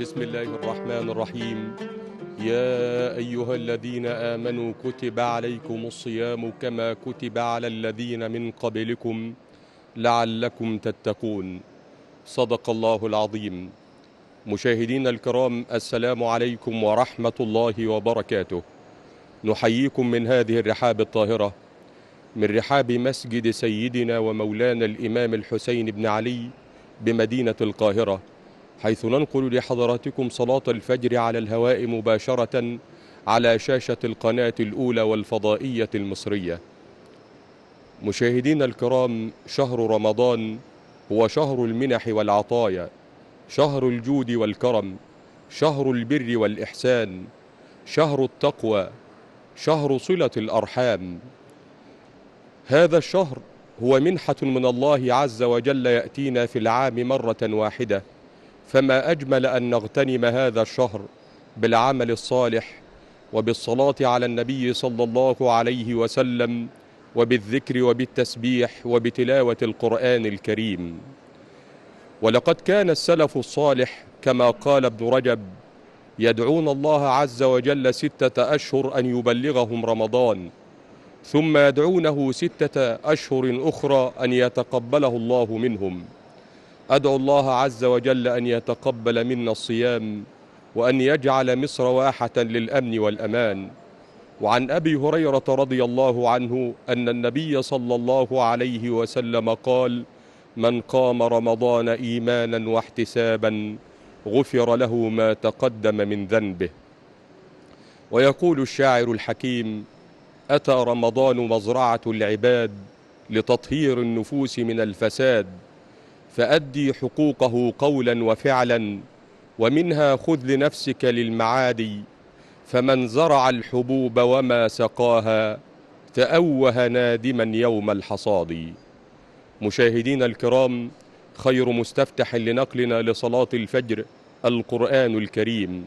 بسم الله الرحمن الرحيم. يا أيها الذين آمنوا كتب عليكم الصيام كما كتب على الذين من قبلكم لعلكم تتقون. صدق الله العظيم. مشاهدينا الكرام، السلام عليكم ورحمة الله وبركاته. نحييكم من هذه الرحاب الطاهرة، من رحاب مسجد سيدنا ومولانا الإمام الحسين بن علي بمدينة القاهرة، حيث ننقل لحضراتكم صلاة الفجر على الهواء مباشرة على شاشة القناة الأولى والفضائية المصرية. مشاهدينا الكرام، شهر رمضان هو شهر المنح والعطايا، شهر الجود والكرم، شهر البر والإحسان، شهر التقوى، شهر صلة الأرحام. هذا الشهر هو منحة من الله عز وجل يأتينا في العام مرة واحدة، فما أجمل أن نغتنم هذا الشهر بالعمل الصالح وبالصلاة على النبي صلى الله عليه وسلم وبالذكر وبالتسبيح وبتلاوة القرآن الكريم. ولقد كان السلف الصالح كما قال ابن رجب يدعون الله عز وجل 6 أشهر أن يبلغهم رمضان، ثم يدعونه 6 أشهر أخرى أن يتقبله الله منهم. أدعو الله عز وجل أن يتقبل منا الصيام، وأن يجعل مصر واحة للأمن والأمان. وعن أبي هريرة رضي الله عنه أن النبي صلى الله عليه وسلم قال: من قام رمضان إيمانا واحتسابا غفر له ما تقدم من ذنبه. ويقول الشاعر الحكيم: أتى رمضان مزرعة العباد لتطهير النفوس من الفساد، فأدي حقوقه قولا وفعلا، ومنها خذ لنفسك للمعادي، فمن زرع الحبوب وما سقاها تأوه نادما يوم الحصاد. مشاهدينا الكرام، خير مستفتح لنقلنا لصلاة الفجر القرآن الكريم.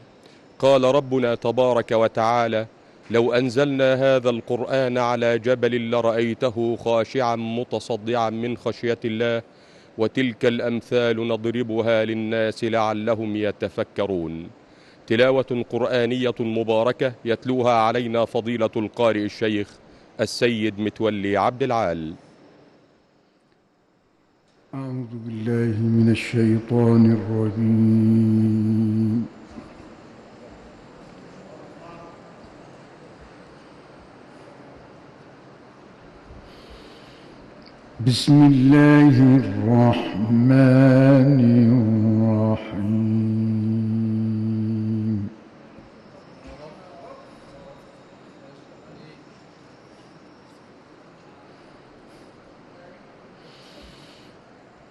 قال ربنا تبارك وتعالى: لو أنزلنا هذا القرآن على جبل لرأيته خاشعا متصدعا من خشية الله، وتلك الأمثال نضربها للناس لعلهم يتفكرون. تلاوة قرآنية مباركة يتلوها علينا فضيلة القارئ الشيخ السيد متولي عبد العال. أعوذ بالله من الشيطان الرجيم. بسم الله الرحمن الرحيم.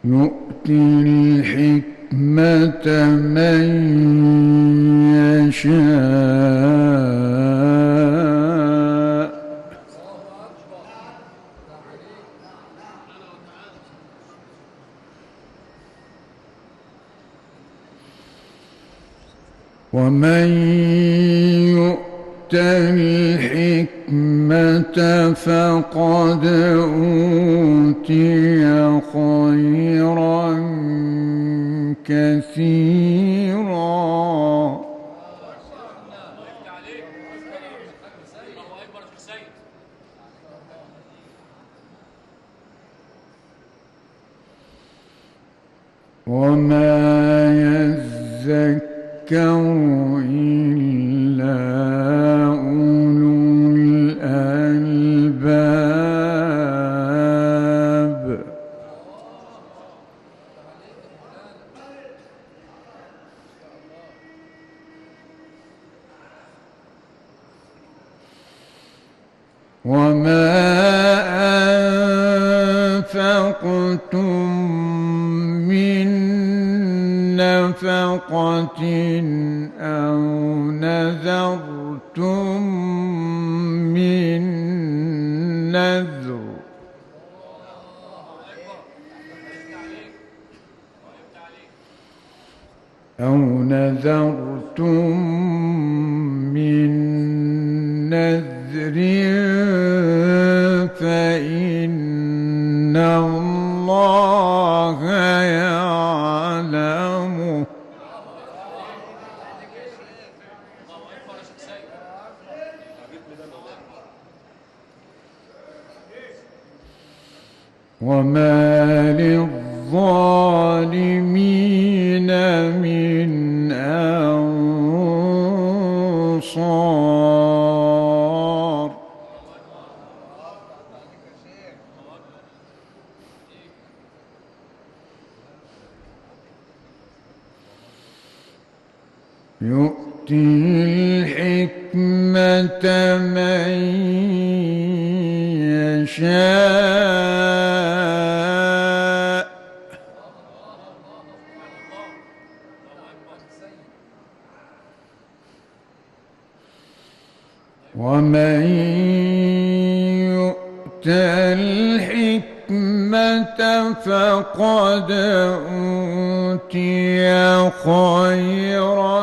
يؤتي الحكمة من يشاء ومن يؤت الحكمة فقد أوتي خيرا كثيرا. وما يذكر إلا أولو الألباب. وما أنفقتم من نفقة أو نذرتم من نذر فإن الله يعلمه. وما للظالمين من أنصار يؤتي الحكمة من يشاء ومن يؤت الحكمة فقد أوتي خيرا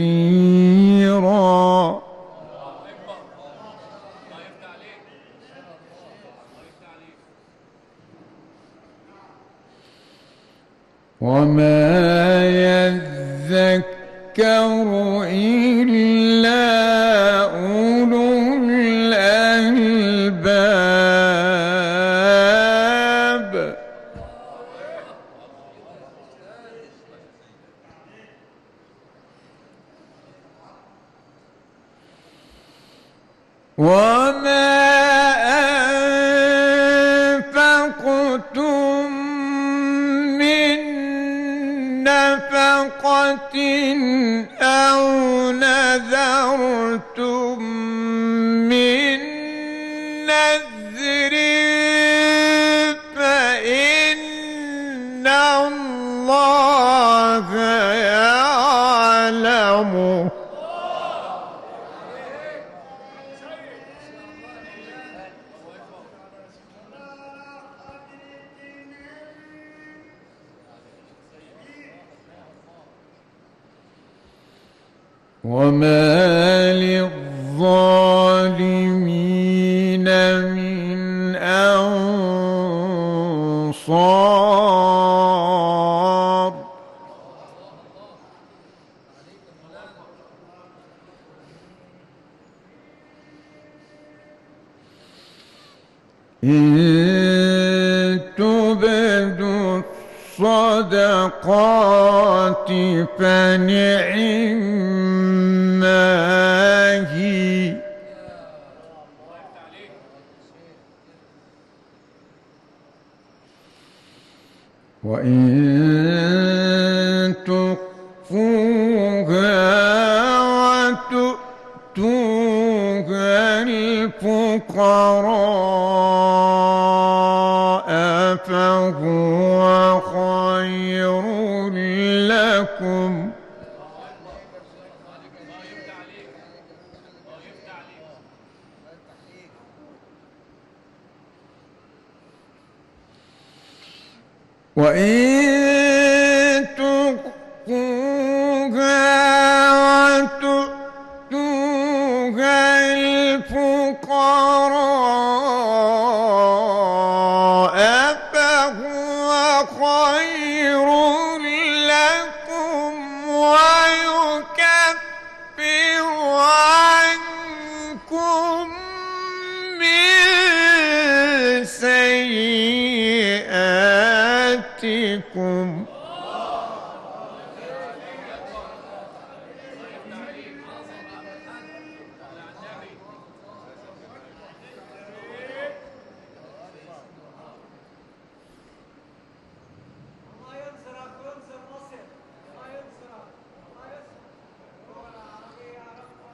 كثيرا وما يذكر إلا أولو الألباب وما أنفقتم من نفقة أو نذرتم من نذر فإن الله يعلمه وما للظالمين من أنصار إن تبدوا الصدقات فنعما هي وإن تخفوها وتؤتوها الفقراء فهو خير لكم وإن تخفوها وتؤتوها الفقراء فهو خير لكم ويكفر عنكم من سيئاتكم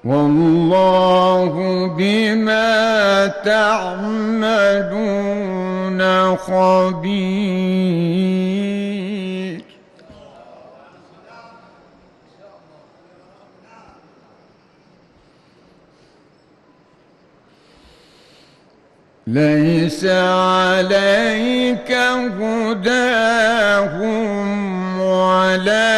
والله بما تعملون خبير ليس عليك هداهم ولكن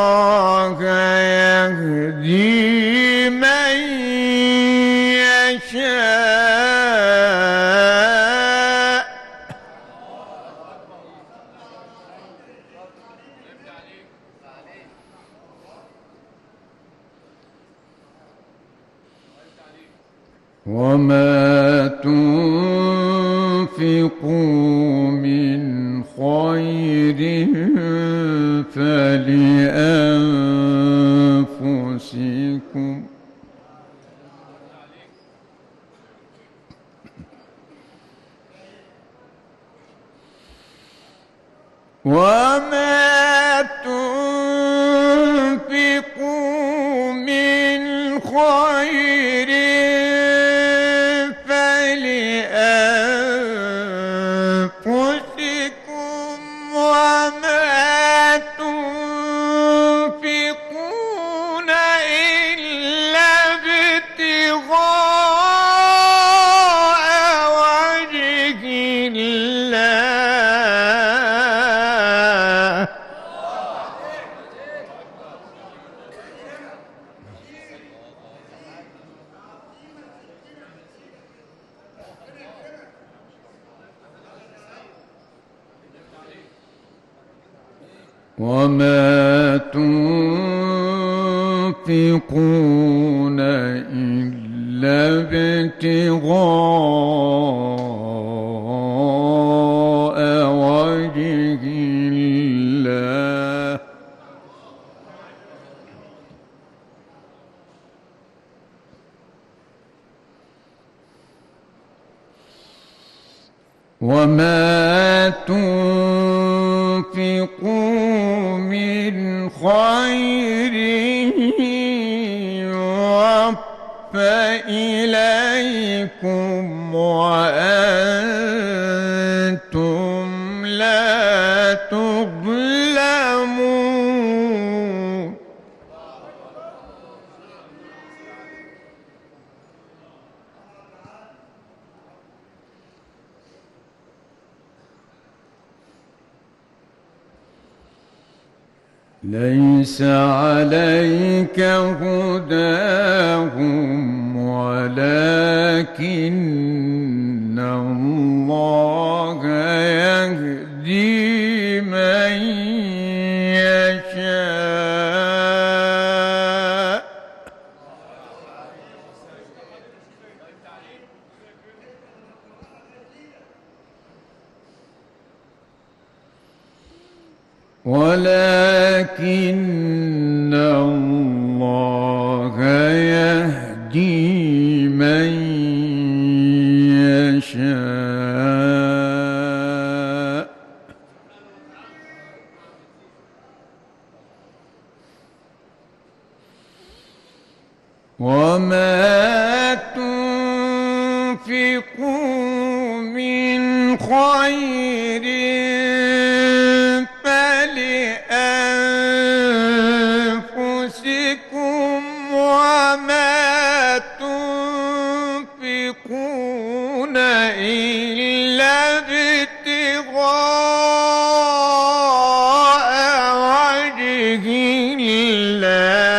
الله يهدي من يشاء وما تنفقوا من خير فلأنفسكم وما تنفقوا من خير فلأنفسكم وما تنفقون إلا ابتغاء وجه الله وما تنفقون إلا ابتغاء وجه الله وما تنفقوا من خير يوفى إليكم وأنتم لا تظلمون ليس عليك هداهم ولكن الله يهدي من يشاء ولكن الله يهدي من يشاء وما تنفقوا من خير فلأنفسكم وما تنفقون إلا ابتغاء وجه الله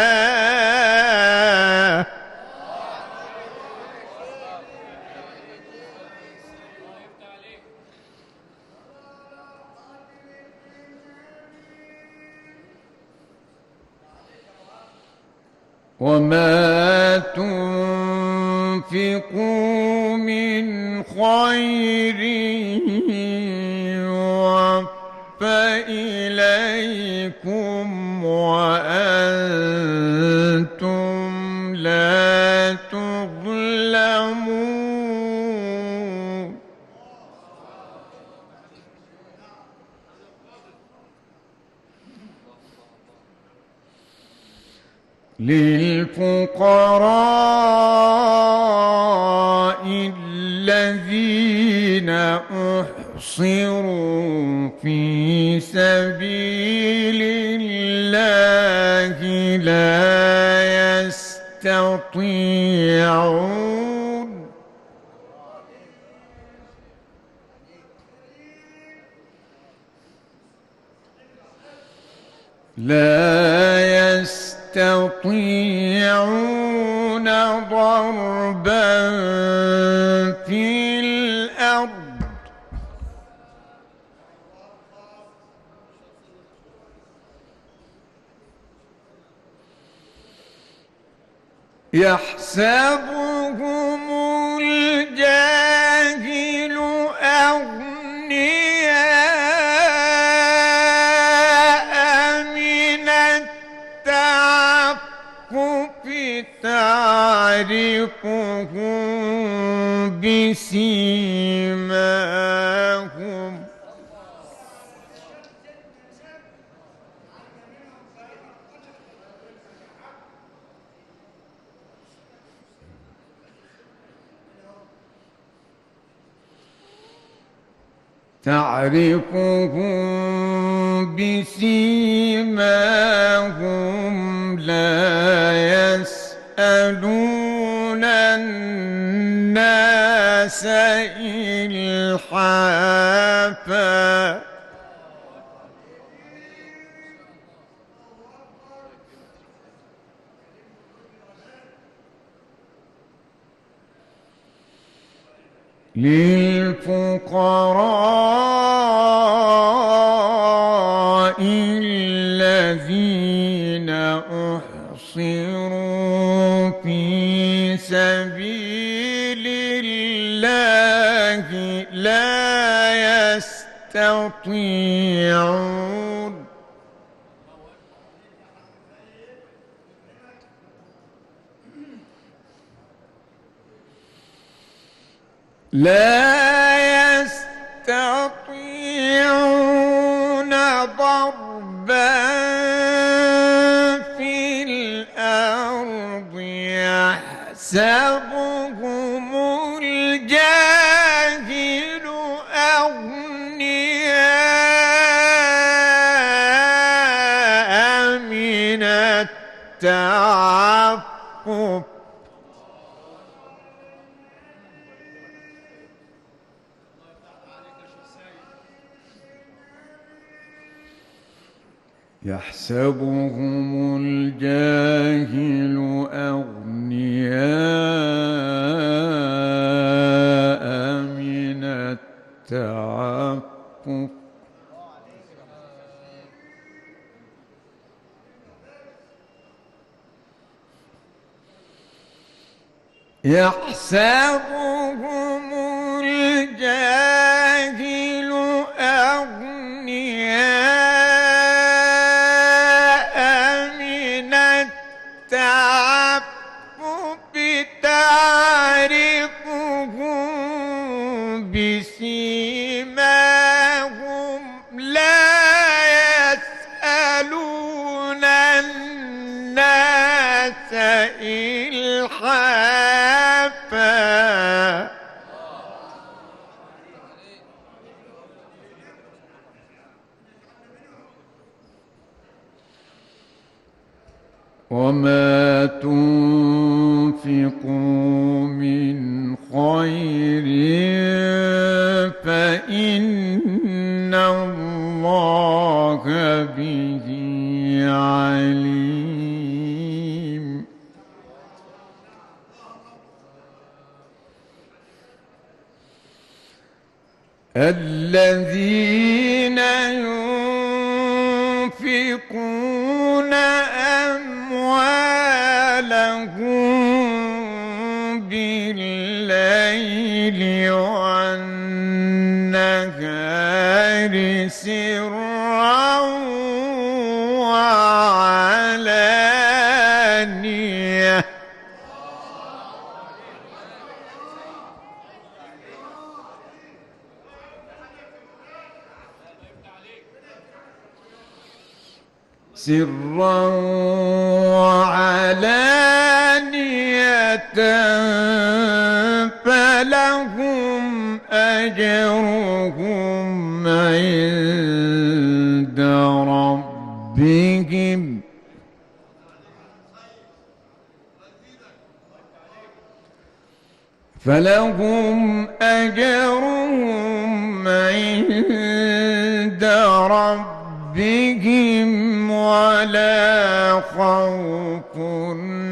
وما تنفقوا من خير يوفى إليكم وأنتم لا تظلمون للفقراء الذين أحصروا في سبيل الله لا يستطيعون يستطيعون ضربا في الأرض يحسبهم بسيماهم تعرفهم بسيماهم لا يسألون الناس إلحافا للفقراء الذين أحصروا في سبيل الله لا يستطيعون ضربا في الأرض يحسبهم الجاهل أغنياء من التعفف يحسبهم الجاهل أغنياء من التعفف يحسبهم الجاهل أغنياء من التعفف تعرفهم بسيماهم لا يسألون الناس إلحافا وما تنفقوا من خير فإن الله به عليم الذين ينفقون أموالهم بالليل والنهار سرا وعلانية سرا وعلانية فلهم أجرهم عند ربهم فلهم أجرهم عند ربهم ولا خوف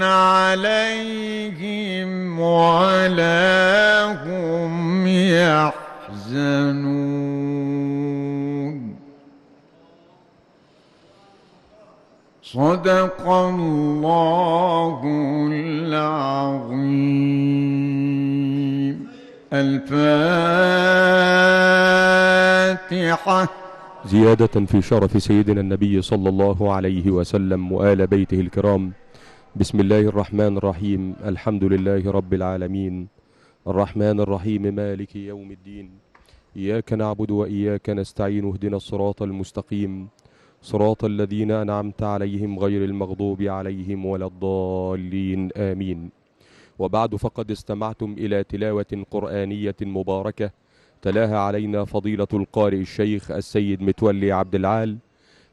عليهم ولا هم يحزنون صدق الله العظيم. الفاتحة. زيادة في شرف سيدنا النبي صلى الله عليه وسلم وآل بيته الكرام. بسم الله الرحمن الرحيم. الحمد لله رب العالمين، الرحمن الرحيم مالك يوم الدين. إياك نعبد وإياك نستعين، اهدنا الصراط المستقيم صراط الذين أنعمت عليهم غير المغضوب عليهم ولا الضالين آمين. وبعد، فقد استمعتم إلى تلاوة قرآنية مباركة تلاها علينا فضيلة القارئ الشيخ السيد متولي عبد العال،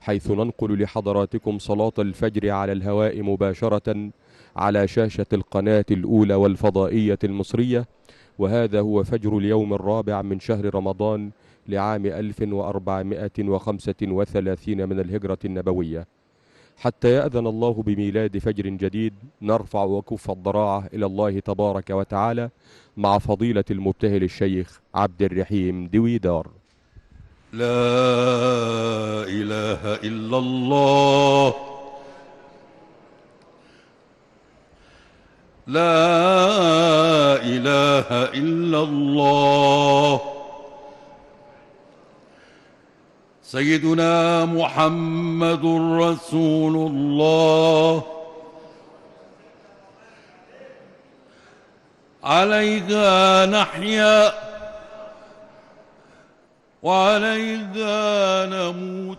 حيث ننقل لحضراتكم صلاة الفجر على الهواء مباشرة على شاشة القناة الأولى والفضائية المصرية. وهذا هو فجر اليوم الرابع من شهر رمضان لعام 1435 من الهجرة النبوية، حتى يأذن الله بميلاد فجر جديد. نرفع وكف الضراعة إلى الله تبارك وتعالى مع فضيلة المبتهل الشيخ عبد الرحيم دويدار. لا إله إلا الله، لا إله إلا الله. سيدنا محمد رسول الله، عليها نحيا وعليها نموت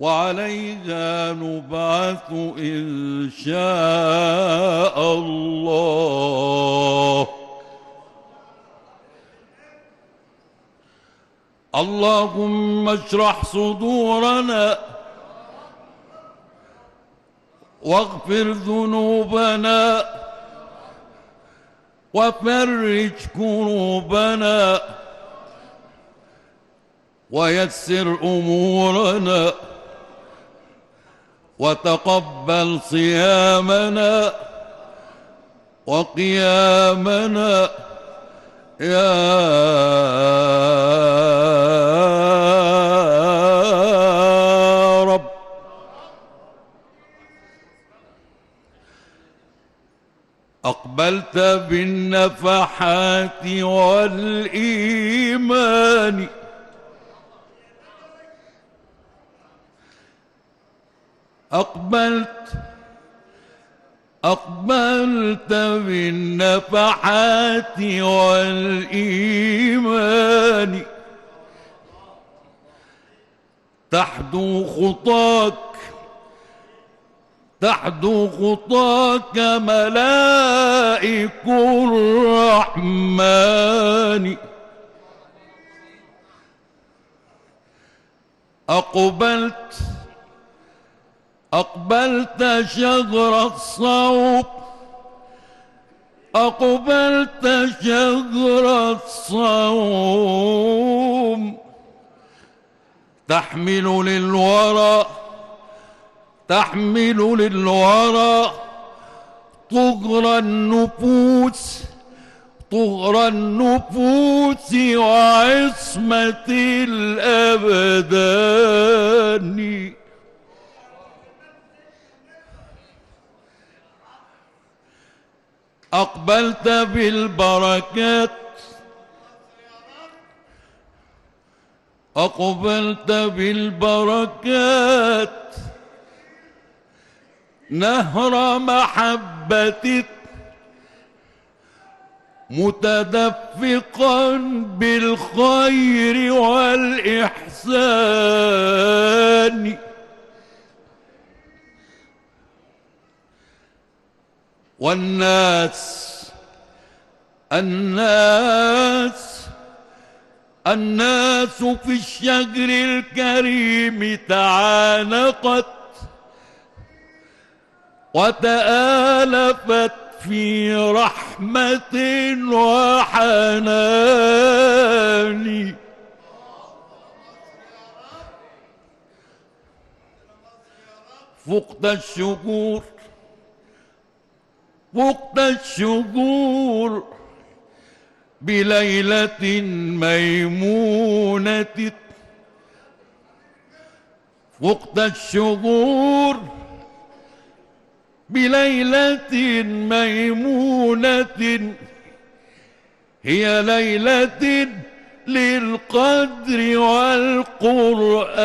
وعليها نبعث إن شاء الله. اللهم اشرح صدورنا واغفر ذنوبنا وفرج كروبنا ويسر أمورنا وتقبل صيامنا وقيامنا يا رب. أقبلت بالنفحات والإيمان، أقبلت بالنفحات والإيمان، تحدو خطاك ملائك الرحمن. أقبلت شهر الصوم، أقبلت شهر الصوم، تحمل للورى طغر النفوس وعصمة الأبدان. أقبلت بالبركات نهر محبة متدفقا بالخير والإحسان. الناس في الشهر الكريم تعانقت وتآلفت في رحمة وحنان. فقت الشهور بليلة ميمونة، فقت الشهور بليلة ميمونة، هي ليلة للقدر والقرآن.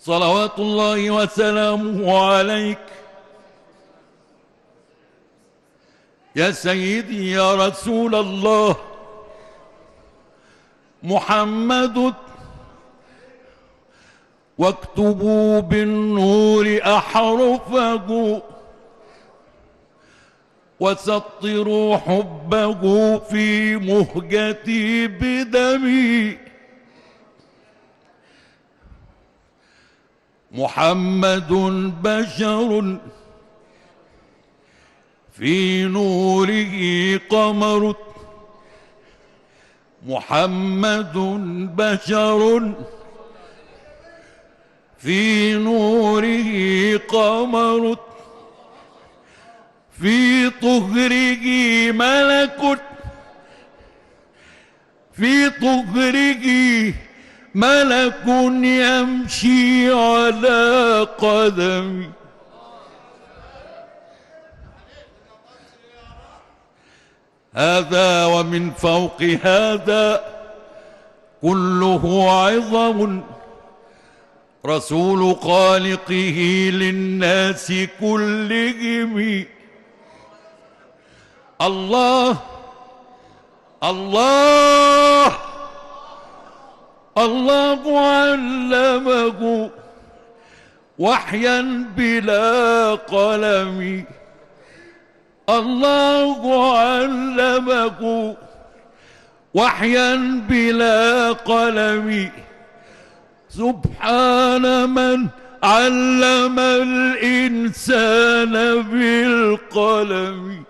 صلوات الله وسلامه عليك يا سيدي يا رسول الله. محمد واكتبوا بالنور أحرفه وسطروا حبه في مهجتي بدمي. محمد بشر في نوره قمر. محمد بشر في نوره قمر. في طهره ملك. في طهره ملك يمشي على قدمي. هذا ومن فوق هذا كله عظم رسول خالقه للناس كلهم. الله الله الله علمه وحيا بلا قلم. الله علمه وحيا بلا قلم. سبحان من علم الإنسان بالقلم.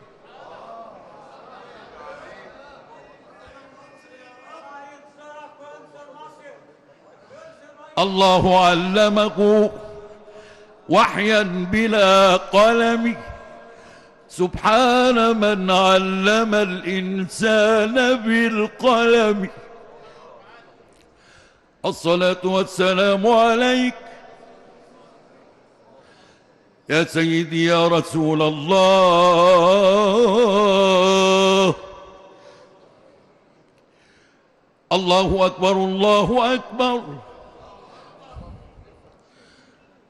الله علمه وحيا بلا قلم. سبحان من علم الإنسان بالقلم. الصلاة والسلام عليك يا سيدي يا رسول الله. الله أكبر الله أكبر.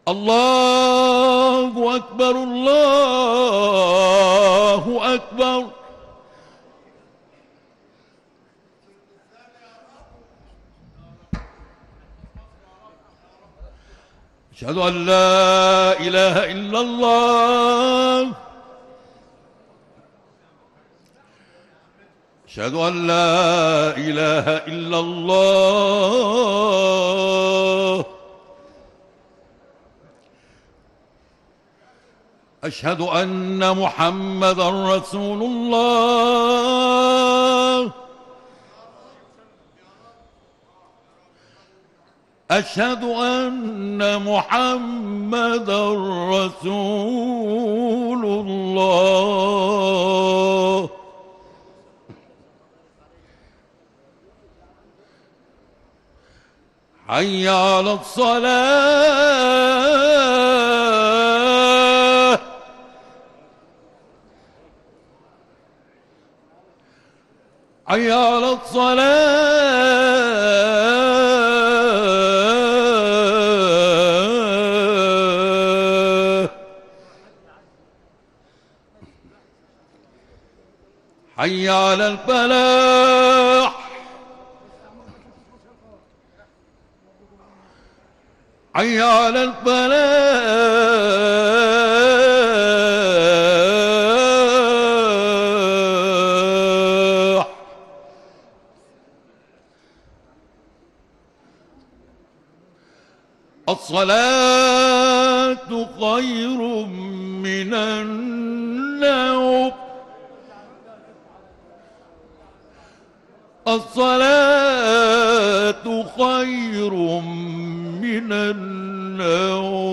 الله أكبر الله أكبر. أشهد أن لا إله إلا الله. أشهد أن لا إله إلا الله. أشهد أن محمدًا رسول الله. أشهد أن محمدًا رسول الله. حي على الصلاة. حي على الصلاة. حي على الفلاح. حي على الفلاح. الصلاة خير من النوم. الصلاة خير من النوم.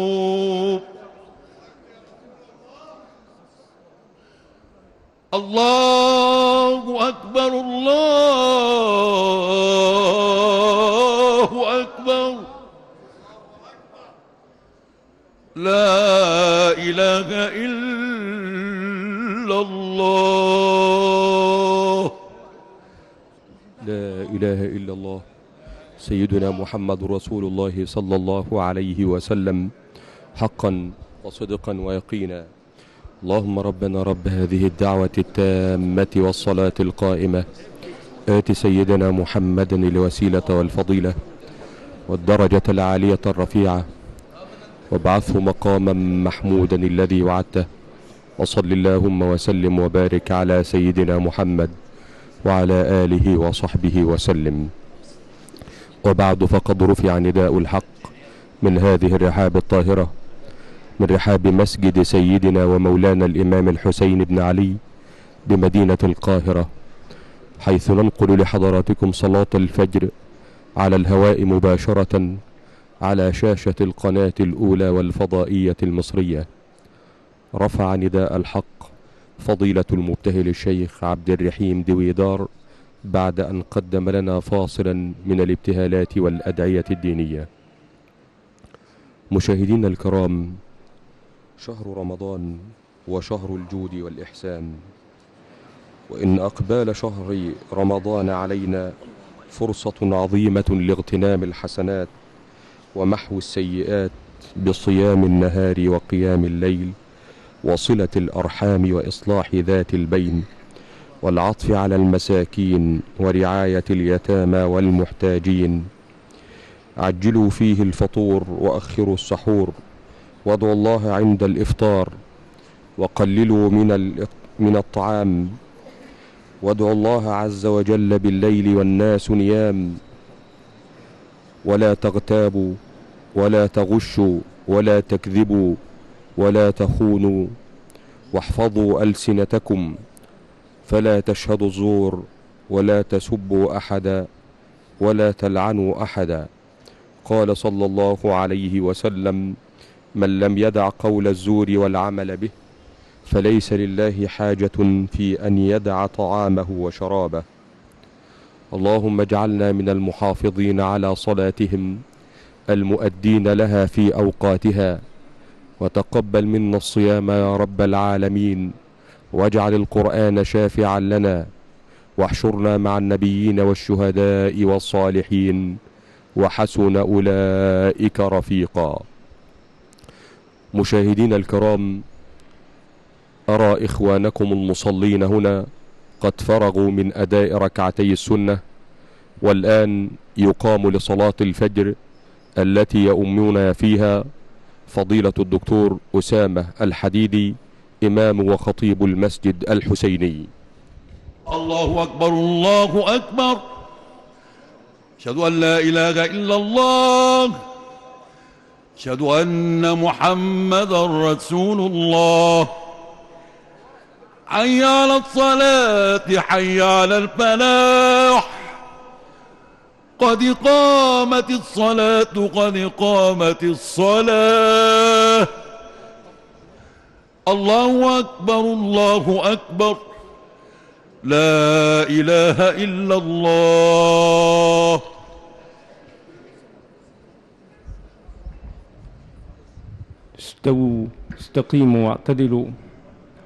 الله أكبر الله أكبر. لا إله إلا الله. لا إله إلا الله. سيدنا محمد رسول الله صلى الله عليه وسلم حقا وصدقا ويقينا. اللهم ربنا رب هذه الدعوة التامة والصلاة القائمة آت سيدنا محمدا الوسيلة والفضيلة والدرجة العالية الرفيعة وابعثه مقاما محمودا الذي وعدته، وصل اللهم وسلم وبارك على سيدنا محمد وعلى آله وصحبه وسلم. وبعد، فقد رفع نداء الحق من هذه الرحاب الطاهرة، من رحاب مسجد سيدنا ومولانا الإمام الحسين بن علي بمدينة القاهرة، حيث ننقل لحضراتكم صلاة الفجر على الهواء مباشرة على شاشة القناة الأولى والفضائية المصرية. رفع نداء الحق فضيلة المبتهل الشيخ عبد الرحيم دويدار بعد أن قدم لنا فاصلا من الابتهالات والأدعية الدينية. مشاهدينا الكرام، شهر رمضان وشهر الجود والإحسان، وإن أقبال شهر رمضان علينا فرصة عظيمة لاغتنام الحسنات ومحو السيئات بصيام النهار وقيام الليل وصلة الأرحام وإصلاح ذات البين والعطف على المساكين ورعاية اليتامى والمحتاجين. عجلوا فيه الفطور وأخروا السحور، وادعوا الله عند الإفطار، وقللوا من الطعام، وادعوا الله عز وجل بالليل والناس نيام. ولا تغتابوا ولا تغشوا ولا تكذبوا ولا تخونوا، واحفظوا ألسنتكم فلا تشهدوا الزور ولا تسبوا أحدا ولا تلعنوا أحدا. قال صلى الله عليه وسلم: من لم يدع قول الزور والعمل به فليس لله حاجة في أن يدع طعامه وشرابه. اللهم اجعلنا من المحافظين على صلاتهم المؤدين لها في أوقاتها، وتقبل منا الصيام يا رب العالمين، واجعل القرآن شافعا لنا، واحشرنا مع النبيين والشهداء والصالحين، وحسن أولئك رفيقا. مشاهدين الكرام، أرى إخوانكم المصلين هنا قد فرغوا من أداء ركعتي السنة، والآن يقام لصلاة الفجر التي يؤمنون فيها فضيلة الدكتور أسامة الحديدي، إمام وخطيب المسجد الحسيني. الله أكبر الله أكبر، أشهد أن لا إله إلا الله، أشهد أن محمدا رسول الله. حي على الصلاة حي على الفلاح، قد قامت الصلاة قد قامت الصلاة. الله أكبر الله أكبر، لا إله إلا الله. استووا استقيموا واعتدلوا،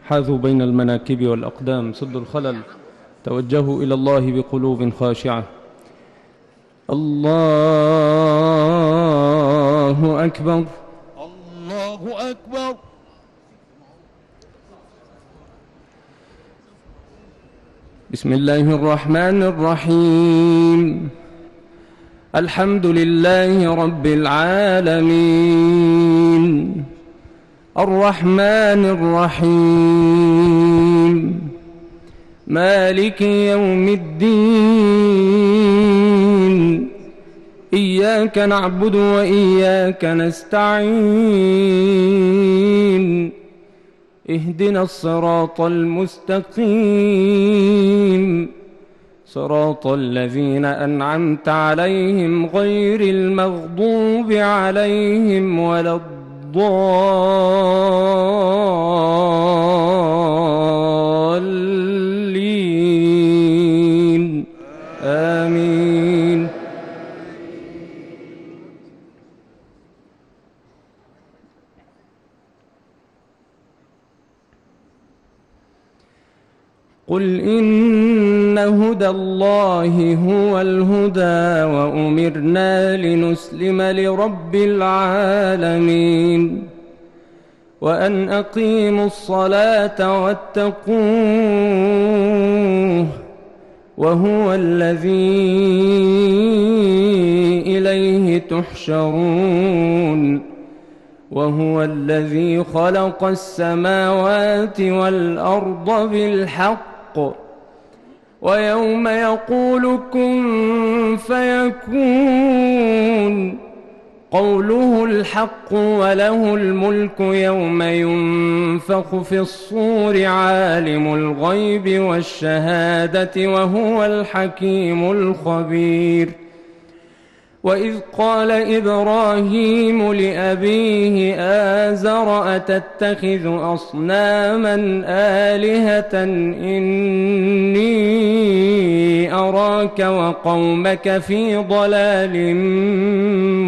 حاذوا بين المناكب والأقدام، سدوا الخلل، توجهوا إلى الله بقلوب خاشعة. الله أكبر الله أكبر. بسم الله الرحمن الرحيم. الحمد لله رب العالمين، الرحمن الرحيم، مالك يوم الدين، إياك نعبد وإياك نستعين، اهدنا الصراط المستقيم، صراط الذين أنعمت عليهم غير المغضوب عليهم ولا الضالين، آمين. قل إن أن هدى الله هو الهدى وأمرنا لنسلم لرب العالمين وأن أقيموا الصلاة واتقوه وهو الذي إليه تحشرون وهو الذي خلق السماوات والأرض بالحق ويوم يقول كن فيكون قوله الحق وله الملك يوم ينفخ في الصور عالم الغيب والشهادة وهو الحكيم الخبير وإذ قال إبراهيم لأبيه آزر أتتخذ أصناما آلهة إني أراك وقومك في ضلال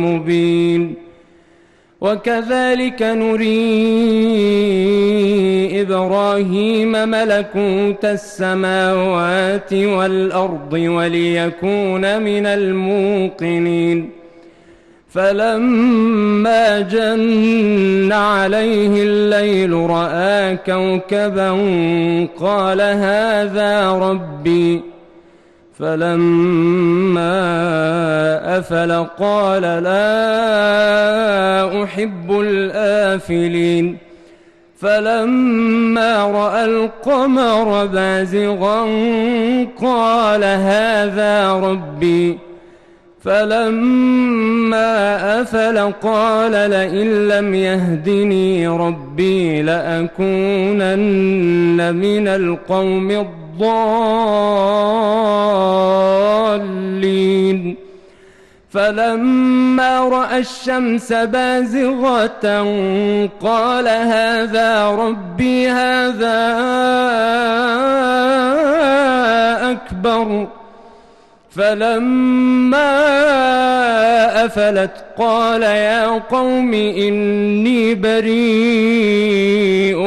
مبين وكذلك نري إبراهيم ملكوت السماوات والأرض وليكون من الموقنين فلما جن عليه الليل رأى كوكبا قال هذا ربي فلما أفل قال لا أحب الآفلين فلما رأى القمر بازغا قال هذا ربي فلما أفل قال لئن لم يهدني ربي لأكونن من القوم الضالين فلما رأى الشمس بازغة قال هذا ربي هذا أكبر فلما أفلت قال يا قوم إني بريء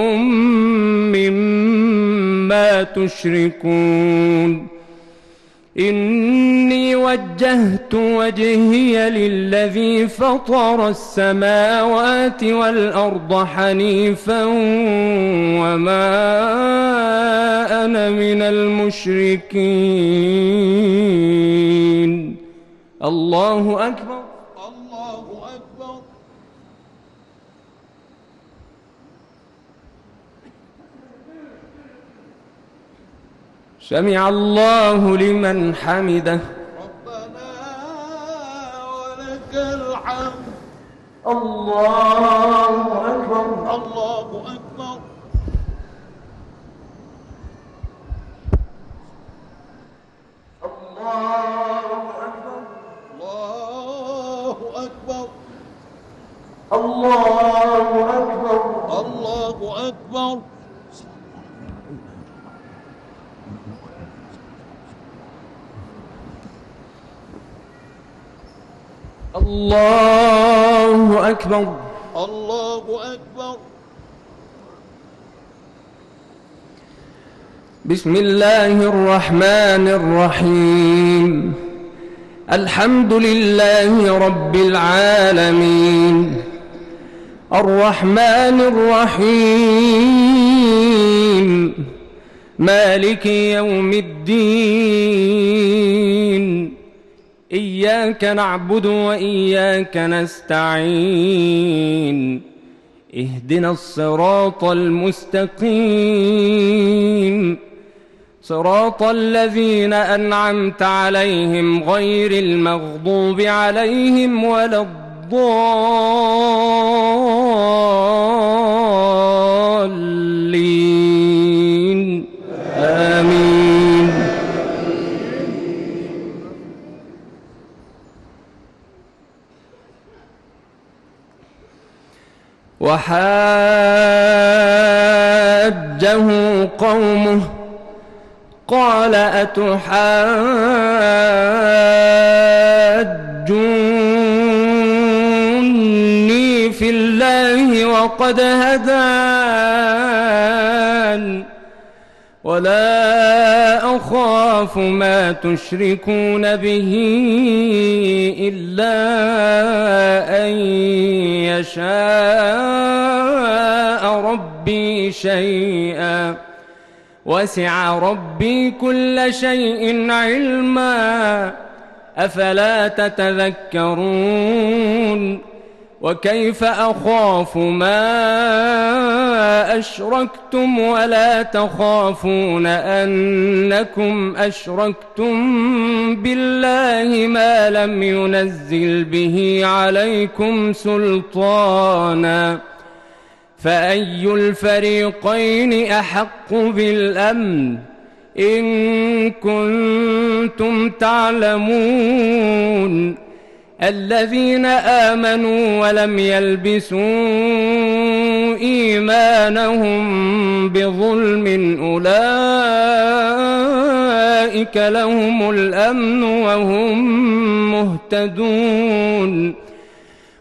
مما تشركون إني وجهت وجهي للذي فطر السماوات والأرض حنيفا وما أنا من المشركين الله أكبر الله أكبر. سمع الله لمن حمده ربنا ولك الحمد. الله أكبر الله أكبر. الله أكبر الله أكبر. الله أكبر. الله أكبر. بسم الله الرحمن الرحيم الحمد لله رب العالمين الرحمن الرحيم مالك يوم الدين إياك نعبد وإياك نستعين اهدنا الصراط المستقيم صراط الذين أنعمت عليهم غير المغضوب عليهم ولا الضالين آمين. وحاجه قومه قال أتحاجوني في الله وقد هدان ولا أخاف ما تشركون به إلا أن يشاء ربي شيئا وسع ربي كل شيء علما أفلا تتذكرون وكيف أخاف ما أشركتم ولا تخافون أنكم أشركتم بالله ما لم ينزل به عليكم سلطانا فأي الفريقين أحق بالأمن إن كنتم تعلمون الذين آمنوا ولم يلبسوا إيمانهم بظلم أولئك لهم الأمن وهم مهتدون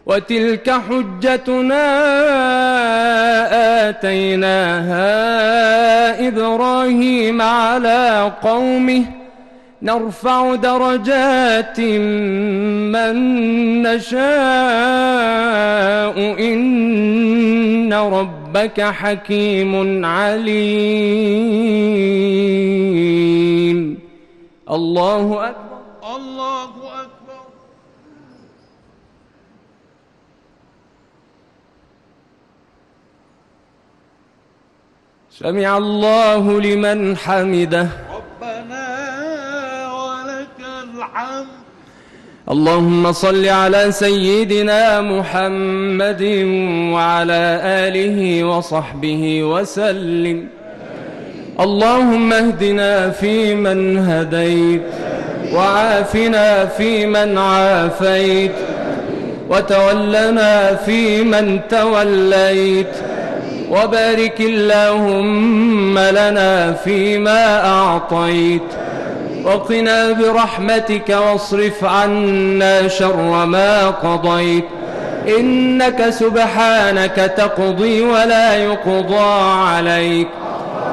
وتلك حجتنا آتيناها إبراهيم على قومه نرفع درجات من نشاء إن ربك حكيم عليم. الله أكبر. الله أكبر. سمع الله لمن حمده. ربنا ولك الحمد. اللهم صل على سيدنا محمد وعلى آله وصحبه وسلم. اللهم اهدنا فيمن هديت وعافنا فيمن عافيت وتولنا فيمن توليت وبارك اللهم لنا فيما أعطيت وقنا برحمتك واصرف عنا شر ما قضيت إنك سبحانك تقضي ولا يقضى عليك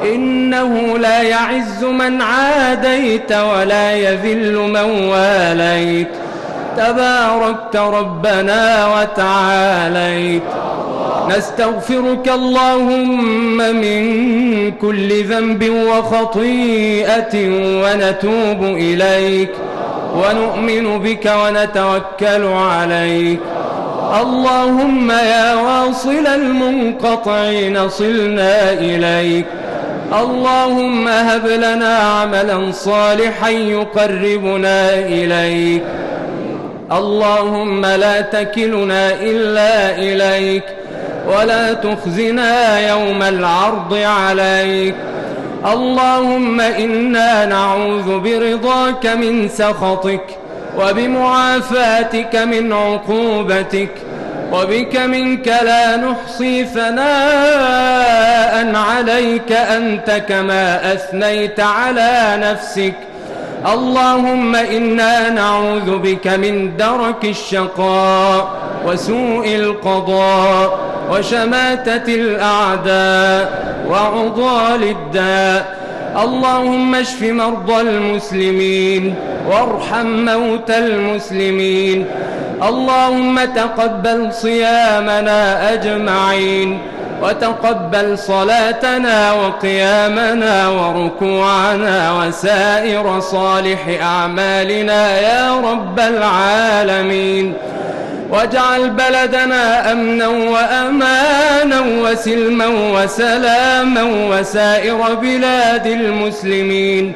إنه لا يعز من عاديت ولا يذل من واليت تباركت ربنا وتعاليت. نستغفرك اللهم من كل ذنب وخطيئة ونتوب إليك ونؤمن بك ونتوكل عليك. اللهم يا واصل المنقطعين صلنا إليك. اللهم هب لنا عملا صالحا يقربنا إليك. اللهم لا تكلنا إلا إليك ولا تخزنا يوم العرض عليك. اللهم إنا نعوذ برضاك من سخطك وبمعافاتك من عقوبتك وبك منك لا نحصي ثناء عليك أنت كما أثنيت على نفسك. اللهم إنا نعوذ بك من درك الشقاء وسوء القضاء وشماتة الأعداء وعضال الداء. اللهم اشف مرضى المسلمين وارحم موتى المسلمين. اللهم تقبل صيامنا أجمعين وتقبل صلاتنا وقيامنا وركوعنا وسائر صالح أعمالنا يا رب العالمين. واجعل بلدنا أمنا وأمانا وسلما وسلاما وسائر بلاد المسلمين.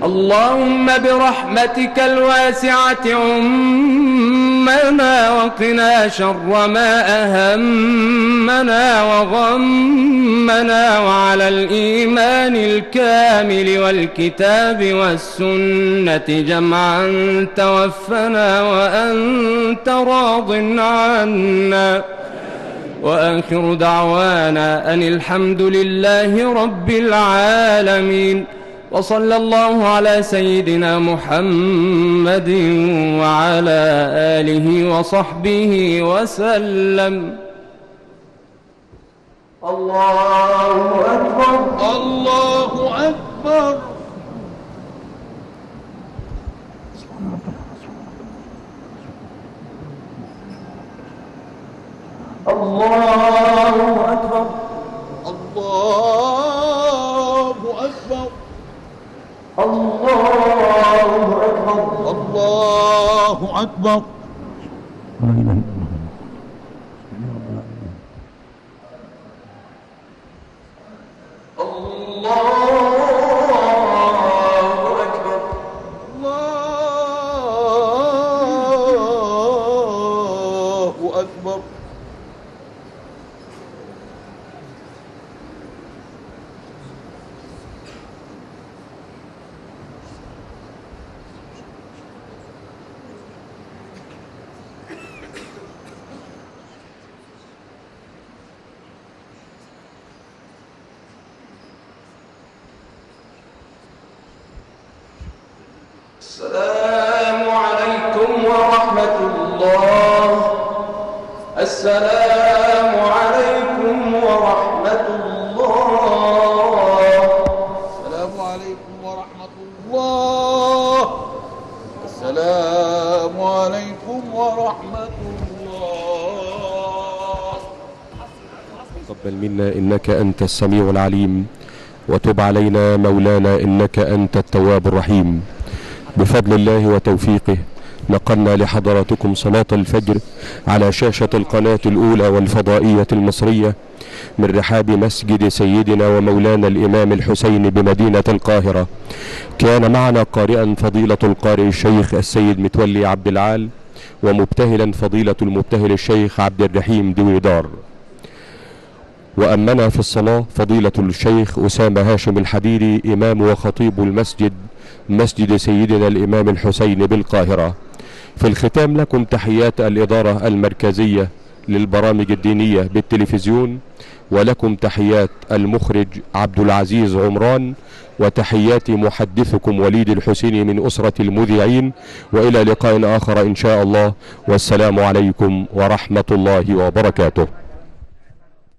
اللهم برحمتك الواسعة عمنا وقنا شر ما أهمنا وغمنا وعلى الإيمان الكامل والكتاب والسنة جمعا توفنا وأنت راض عنا. وآخر دعوانا أن الحمد لله رب العالمين. وصلى الله على سيدنا محمد وعلى آله وصحبه وسلم. الله أكبر. الله أكبر. الله أكبر. الله أكبر. الله أكبر. الله أكبر. السلام عليكم ورحمة الله. السلام عليكم ورحمة الله. السلام عليكم ورحمة الله. السلام عليكم ورحمة الله. تقبل منا إنك أنت السميع العليم، وتب علينا مولانا إنك أنت التواب الرحيم. بفضل الله وتوفيقه نقلنا لحضراتكم صلاة الفجر على شاشة القناة الأولى والفضائية المصرية من رحاب مسجد سيدنا ومولانا الإمام الحسين بمدينة القاهرة. كان معنا قارئا فضيلة القارئ الشيخ السيد متولي عبد العال، ومبتهلا فضيلة المبتهل الشيخ عبد الرحيم دويدار. وأمنا في الصلاة فضيلة الشيخ أسامة هاشم الحديري، إمام وخطيب المسجد مسجد سيدنا الإمام الحسين بالقاهرة. في الختام لكم تحيات الإدارة المركزية للبرامج الدينية بالتلفزيون، ولكم تحيات المخرج عبد العزيز عمران، وتحيات محدثكم وليد الحسيني من أسرة المذيعين. وإلى لقاء آخر إن شاء الله، والسلام عليكم ورحمة الله وبركاته.